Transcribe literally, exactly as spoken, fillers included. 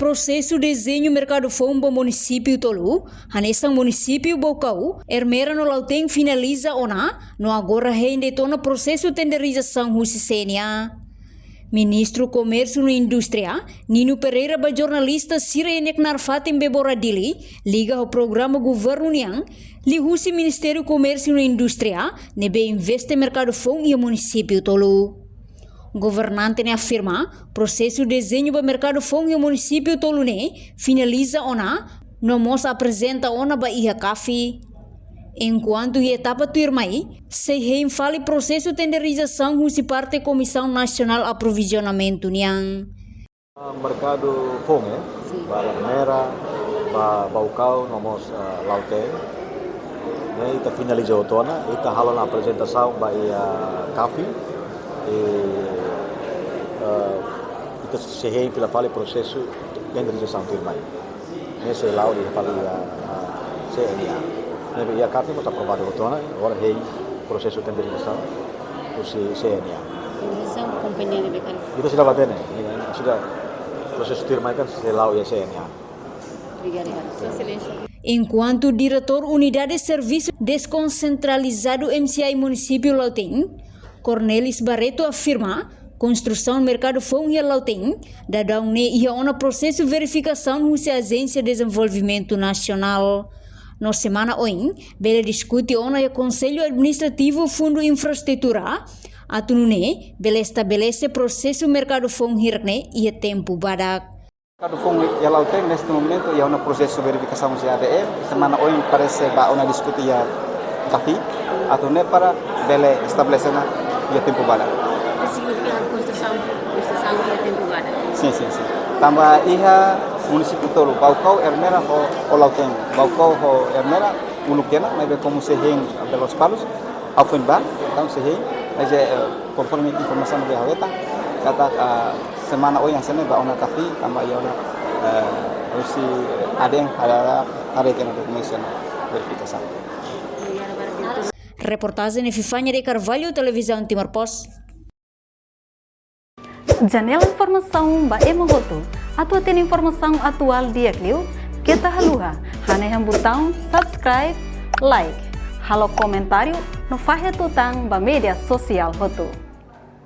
Prosesu dezeñu merkadu foun ba munisípiu tolu, hanesan munisípiu Baucau, Ermera no Lautein finaliza ona, no agora hein de'it ona prosesu tenderizasaun husi C N A. Ministru Komérsiu no Indústria, Nino Pereira, ba jornalista sira iha knaar fatin Bebora Dili, liga ho programa governu nian, liuhusi Ministériu Komérsiu no Indústria, ne'ebé investe merkadu foun iha munisípiu tolu. Governante ne'e afirma, prosesu dezeñu ba merkadu foun iha munisípiu tolu ne'e finaliza ona, no mós aprezenta ona ba iha CAFI. Enkuantu iha etapa tuirmai, sei hein fali prosesu tenderizasaun husi parte Komisaun Nasionál Aprovizionamentu nian. Merkadu foun, eh? Sin. Ba Ermera, ba Baucau, no mós, eh, Lautein. Ne'e ita finaliza hotu ona, ita halo ona aprezentasaun ba iha CAFI. I, eh, ita sei hein fila fali prosesu tenderizasaun tuirmai. Ne'e sei la'o iha fali iha, ah, C N A. Ne'ebé iha CAFI mós aprovadu hotu ona, agora hein prosesu tenderizasaun husi C N A. Tenderizasaun kompañia ne'ebé? Ita sei la hatene, ne'e, sudah prosesu tuirmai kan sei la'o iha C N A. Obrigada, Sua Exelénsia. Enkuantu Diretór Unidade Servisu Deskonsentralizadu M C I Munisípiu Lautein, Cornelis Barreto afirma, konstrusaun merkadu foun iha Lautein daudaun ne'e iha ona prosesu verifikasaun husi Ajénsia Dezenvolvimentu Nasionál. No semana oin, bele diskute ona iha Konsellu Administrativu Fundu Infraestrutura, atu nune'e bele estabelese prosesu merkadu foun hirak ne'e iha tempu badak. Merkadu foun iha Lautein, neste momento, iha ona prosesu verifikasaun husi A D M. Semana oin parese ba ona diskute iha CAFI, atu nune'e para bele estabelese ona iha tempu badak. Itu signifika konstrusaun, konstrusaun iha tempu badak? Sin, sin, sin. Tanba iha munisípiu tolu, Baucau, Ermera ho, ho Lautein. Baucau ho Ermera uluk tiha ona, maibé komu sei hein ba Lospalos, ha'u foin bá, entaun sei hein, mas, eh, konforme informasaun ne'ebé ha'u hetan, katak, ah, semana oin hanesan ne'e ba ona CAFI, tanba iha ona, eh, husi A D M halo, halo tiha ona dokumentu verifikasaun. Reportajen Epifania de Carvalho, Televizaun Timor Post. Janela informasaun ba ema hotu. Atu hatene informasaun atuál di'ak liu, keta haluha hanehan butaun subscribe, like, halo komentáriu, no fahe tutan ba média sosiál hotu.